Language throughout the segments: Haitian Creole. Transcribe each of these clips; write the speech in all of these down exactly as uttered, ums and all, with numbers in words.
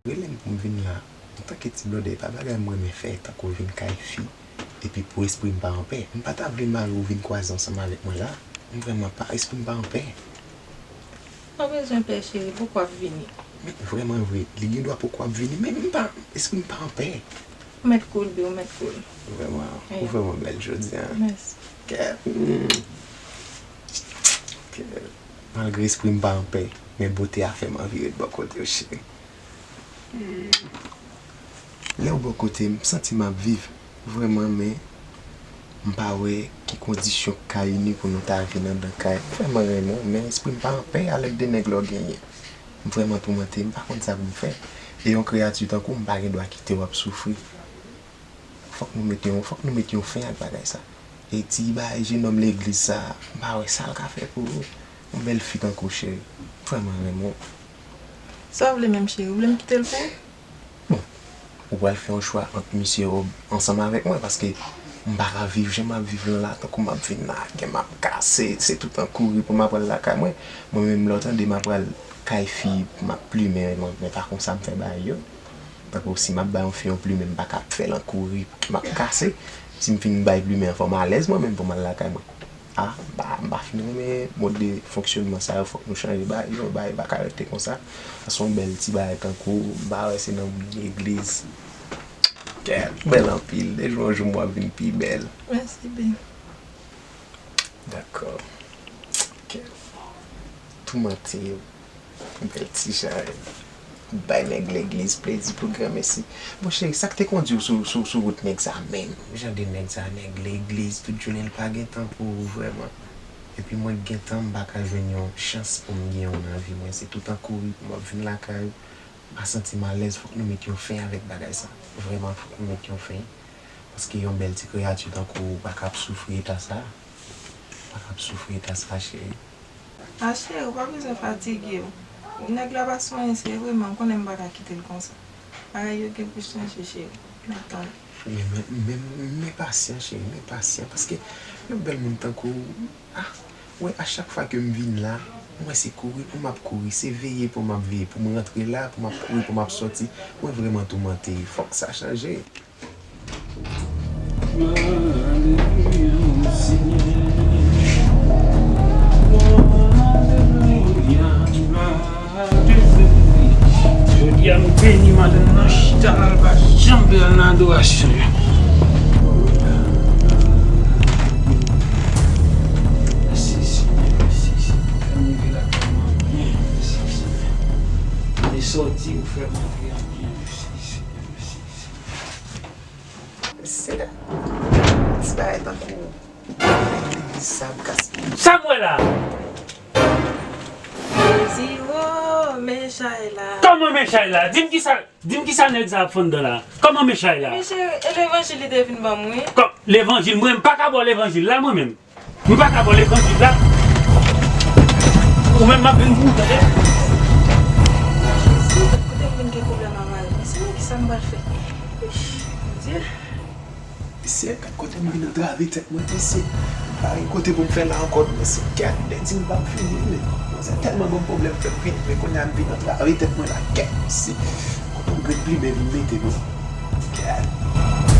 Rele m pou m vin la. Antanke ti blòdè, e pa bagay m renmen fè, tankou vin kay fi, epi pou espri m pa anpè. M pa ta vle mari w vin kwaze ansanm avèk mwen la. M vrèman pa, espri m pa anpè. Pa bezwen pè, cheri, poko ap vini. Men vrèman vre, li gen dwa poko ap vini, men m pa, espri m pa anpè. Ou mèt cool, baby, ou mèt cool. Vrèman, ou vrèman bèl jodi a. Mèsi. Kè, hmm. Kè, malgre espri m pa anpè, men bote a fè m anvi ret bò kote w, cheri. Hmm. Lè w bò kote m, m santi m ap viv, vrèman, men m pa wè ki kondisyon k ka ini pou nou ta vin anndan kay. M vrèman renmen w, men espri m pa anpè avèk de nèg la w genyen. M vrèman toumante, m pa konn sa pou m fè. E yon kreyati tankou w, m pa gen dwa kite w ap soufri. Fòk nou mete yon, fòk nou mete yon fen ak bagay sa. E ti bagay jenòm legliz sa, m pa wè sa l ka fè pou ou. Yon bèl fi tankou w, cheri. M vrèman renmen w. Sa w vle menm, cheri? Ou vle m kite l pou ou? Bon, ou pral fè yon chwa ant misye Rob ansanm avèk mwen, paske m pa ka viv jan m ap viv lan la, tankou m ap vin la, kè m ap kase, se tout an kouri pou m ap pral lakay mwen. Mwen menm, lè w tande m ap pral kay fi, m ap plimen, men, men pa konsa m fè bagay yo. Tankou si m ap bay yon fi yon plimen, m pa ka ap fè l an kouri pou m ap kase. Si m fin bay plimen an, fò m alèz mwen menm pou m al lakay mwen. A, m pa, m pa fin renmen mòd de fonksyònman sa yo, fòk nou chanje bagay yo, bagay pa ka rete konsa. Sa se yon bèl ti bagay tankou, m pa wè se nan moun legliz. Kèt, bèl anpil, de jou an jou m wè w ap vin pi bèl. Mèsi, baby. Dakò. Kèt. Toumante yo. Bèl ti jan, bay nèg legliz plezi pou granmesi. Bon, cheri, sa k te kondi w sou, sou, sou wout nèg sa menm? Jan de nèg sa, nèg legliz, tout jounen l pa gen tan pou ou vrèman. Epi mwen k gen tan, m pa ka jwenn yon chans pou m gen w nan vi mwen. Se tout an kouri pou m ap vin lakay ou. M pa santi m alèz, fòk nou met yon fen avèk bagay sa. Vrèman, fòk nou met yon fen. Paske yon bèl ti kreyati tankou ou pa ka ap soufri eta sa. Pa ka ap soufri eta sa, cheri. A, cheri, ou pa bezwen fatige w. Nèg la pa sonyen, se vre, men ou konnen m pa ka kite l konsa. Bagay yo gen pou chanje, cheri. Mèt tann. Men, men, men, men pasyan, cheri, men pasyan. Paske yon bèl moun tankou w, a, wè, a chak fwa ke m vin la, m wè se kouri pou m ap kouri, se veye pou m ap veye, pou m rantre la, pou m ap kouri, pou m ap sòti. Mwen vrèman toumante, fòk sa chanje. Alelouya, Senyè. Alelouya, alelouya. Jodi a nou beni madanm nan chita la, l pa janm pè nan adorasyon yo. Mèsi, Senyè, mèsi, Senyè. Fè m rive lakay mwen byen. Mèsi, Senyè. Mwen sòti, ou fè m antre an byen. Mèsi, Senyè, mèsi, Senyè. Senyè, ti bagay tankou legliz sa ap gaspiye. Sa m wè la? Jezi, o, men chay la. Kòman men chay la? Di m kisa, di m kisa nèg sa ap fè anndan la? Kòman men chay la? Men cheri, e levanjil li te vin ban m, wi. Kò, levanjil, mwen, m pa ka ba w levanjil la, mwen menm. M pa ka ba w levanjil la. Ou menm m ap vin pou ou, tande? Jezi, kote m vin gen pwoblèm avè l? Men Senyè, kisa m pral fè? Ish, Bondye. Mesye, gad kote m vin antrave tèt mwen, mesye. M pa gen kote pou m fè la ankò, mesye. Gad, lè di m p ap fini, men manzè tèlman ban m pwoblèm, fè m vin, men kounye a m vin antrave tèt mwen la, gad, mesye. Kote m grenn plimen vin mete mwen. Gad,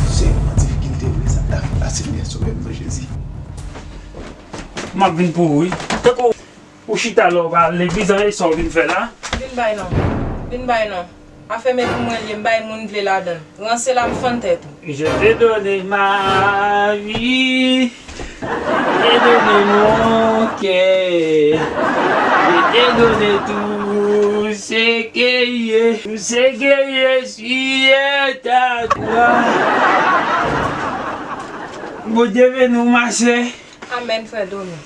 mesye, m an difikilte vre, sa m ta fè la, Senyè, sove m non, Jezi. M ap vin pou ou, wi. Tankou ou chita la, ou pa al legliz, an, e sa w vin fè la? Vin bay non. Vin bay non. Afè men pou mwen l ye, m bay moun vle ladan l. Ranse la, m fann tèt ou. Je te donne ma vie, je te donne mon cœur, je te donne tout ce que je, tout ce que je suis est à toi. Bondye beni w, ma sè. Amèn, frè Domi.